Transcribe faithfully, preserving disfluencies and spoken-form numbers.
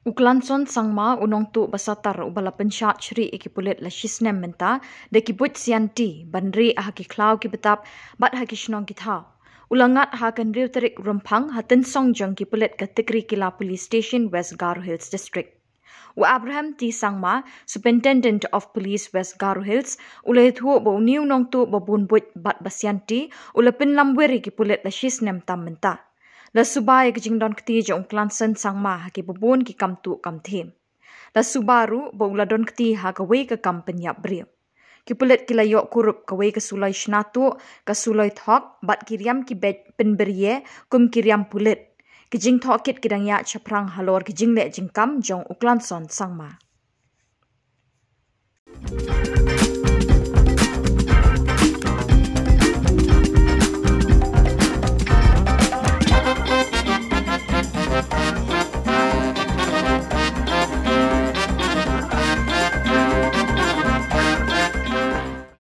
U Klanson Sangma, u nongtuh ba satar uba la pynshad shrieh ïa ki pulit la shisnem mynta da ki buit sianti ban rieh ha ki khlaw ki btap bad ha ki shnong ki thaw, u la ngat ha ka hynriew tarik Rymphang ha tynsong jong ki pulit ka Tikrikilla Police Station, West Garo Hills District. U Abraham T Sangma, Superintendent of Police, West Garo Hills, u la ïathuh ba une u nongtuh ba bun buit bad ba sianti u la pynlamwir ïa ki pulit la shisnem tam mynta. La suba ïa ka jingdonkti jong u Klanson Sangma ha kiba bun ki kam tuh kam thiem. La suba ruh ba u la donkti ha kawei ka kam pynïap briew. Ki pulit ki la ïoh kurup kawei ka suloi shna tuh, ka suloi thok bad ki riam ki beit pynbria kum ki riam pulit. Ki jingtohkit ki dang ïaid shaphrang halor ki jingleh jingkam jong u Klanson Sangma.